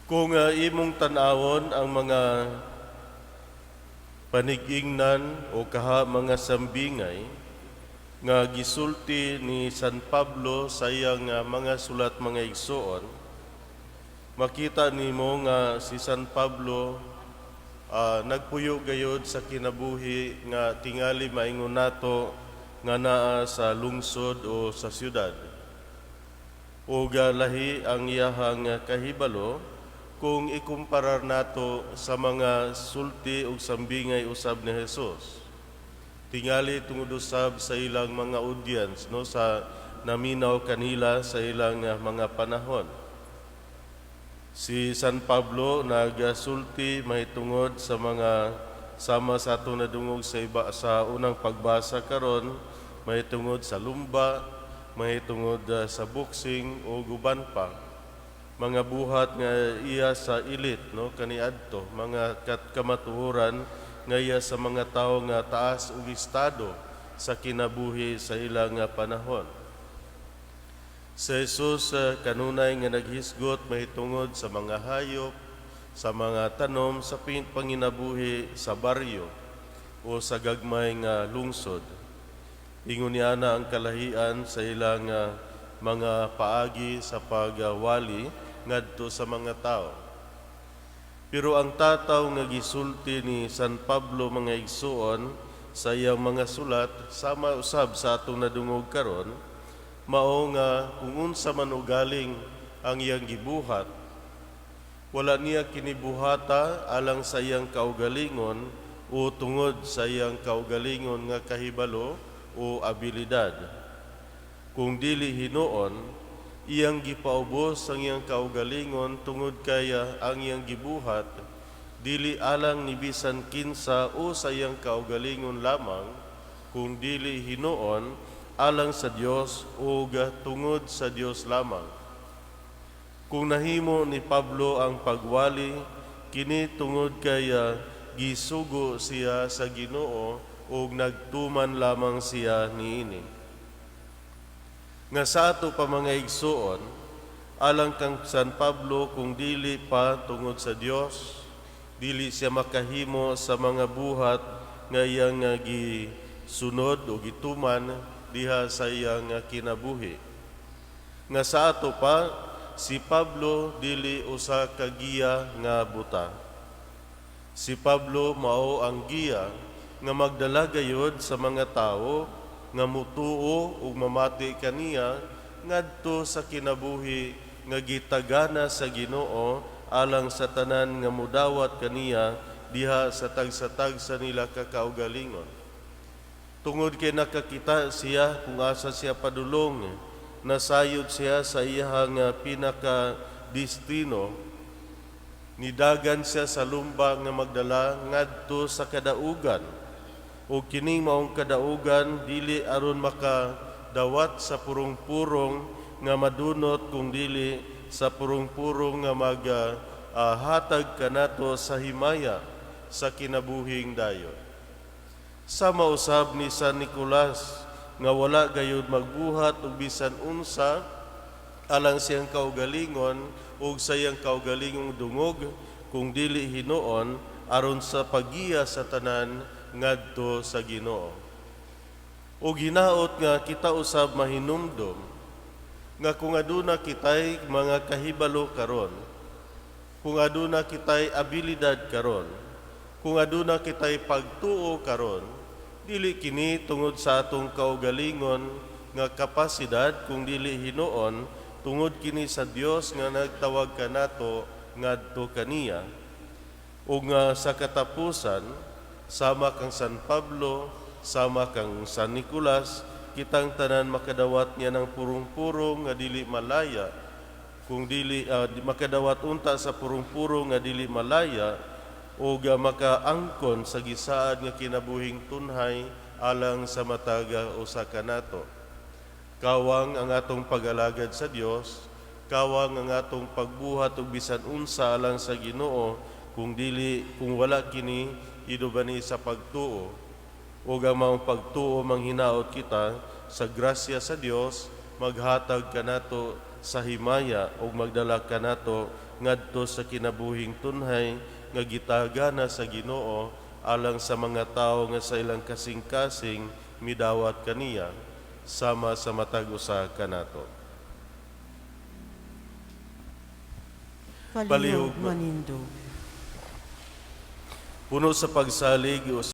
Kung imong tan-awon ang mga panigingnan o kaha mga sambingay nga gisulti ni San Pablo sa iyang mga sulat, mga igsuon, makita nimo nga si San Pablo nagpuyo gayod sa kinabuhi nga tingali maingon nato nga naa sa lungsod o sa syudad. Ug lahi ang iyahang kahibalo kung ikumparar nato sa mga sulti ug sambingay usab ni Jesus. Tingali tungod usab sa ilang mga audience, no, sa naminaw kanila sa ilang mga panahon. Si San Pablo nagasulti mahitungod sa mga sama sa atong nadungog sa iba sa unang pagbasa karon, mahitungod sa lumba, mahitungod sa boxing o uban pa. Mga buhat nga iya sa elite, no, kaniadto, mga kamatuoran nga iya sa mga tawo nga taas ug estado sa kinabuhi sa ilang panahon. Si Jesus kanunay nga naghisgot mahitungod sa mga hayop, sa mga tanom, sa panginabuhi sa baryo o sa gagmay nga lungsod. Ingon niya na ang kalahian sa ilang mga paagi sa pagwali ngadto sa mga tao. Pero ang tataw nga gisulti ni San Pablo, mga igsuon, sa iyang mga sulat, sama usab sa atong nadungog karon, mao nga kung unsa man ugaling ang iyang gibuhat, wala niya kinibuhata alang sa iyang kaugalingon o tungod sa iyang kaugalingon nga kahibalo o abilidad. Kung dili hinuon, iyang gipaubos ang iyang kaugalingon tungod kaya ang iyang gibuhat dili alang ni bisan kinsa o sa iyang kaugalingon lamang, kung dili hinuon alang sa Dios ug tungod sa Dios lamang. Kung nahimo ni Pablo ang pagwali, kini tungod kaya gisugo siya sa Ginoo ug nagtuman lamang siya niini. Nga sa ato pa, mga igsuon, alang kang San Pablo, kung dili pa tungod sa Dios, dili siya makahimo sa mga buhat nga iyang gisunod o gituman diha sa iyang kinabuhi. Nga sa ato pa, si Pablo dili usa ka giya nga buta. Si Pablo mao ang giya nga magdala gayod sa mga tawo nga mutuo ug mamati kaniya ngadto sa kinabuhi nga gitagana sa Ginoo alang sa tanan nga mudawat kaniya diha sa tagsa-tagsa nila ka kaugalingon. Tungod kay nakakita siya kung asa siya padulong, nasayod siya sa iyahang pinaka destino, nidagan siya sa lumba nga magdala ngadto sa kadaugan. O kining maong kadaugan dili aron makadawat sa purong-purong nga madunot, kung dili sa purong-purong nga mag hatag kanato sa himaya sa kinabuhing dayon. Sama usab ni San Nicolas nga wala gayud magbuhat og bisan unsa alang siyang kaugalingon ug sa iyang kaugalingong dungog, kung dili hinuon aron sa paggiya sa tanan ngadto sa Ginoo. O ginaot nga kita usab mahinumdom nga kung aduna kitay mga kahibalo karon, kung aduna kitay abilidad karon, kung aduna kitay pagtuo karon, dili kini tungod sa atong kaugalingon nga kapasidad, kung dili hinuon tungod kini sa Dios nga nagtawag kanato ngadto kaniya. Ug nga sa katapusan, sama kang San Pablo, sama kang San Nicolas, kitang tanan makadawat niya ng purong-purong nga dili malaya, kung dili makadawat unta sa purong-purong nga dili malaya o makaangkon sa gisaad nga kinabuhing tunhay alang sa matag usa kanato. Kawang ang atong pag-alagad sa Dios, kawang ang atong pagbuhat og bisan unsa alang sa Ginoo kung dili kung wala kini idubani sa pagtuo. Ug ang maong pagtuo, manghinaot kita sa grasya sa Dios, maghatag kanato sa himaya ug magdala kanato ngadto sa kinabuhing tunhay nga gitagana sa Ginoo alang sa mga tawo nga sa ilang kasing-kasing midawat kaniya, sama sa matag usa kanato. Palihog Palihog manindog. Puno sa pagsalig o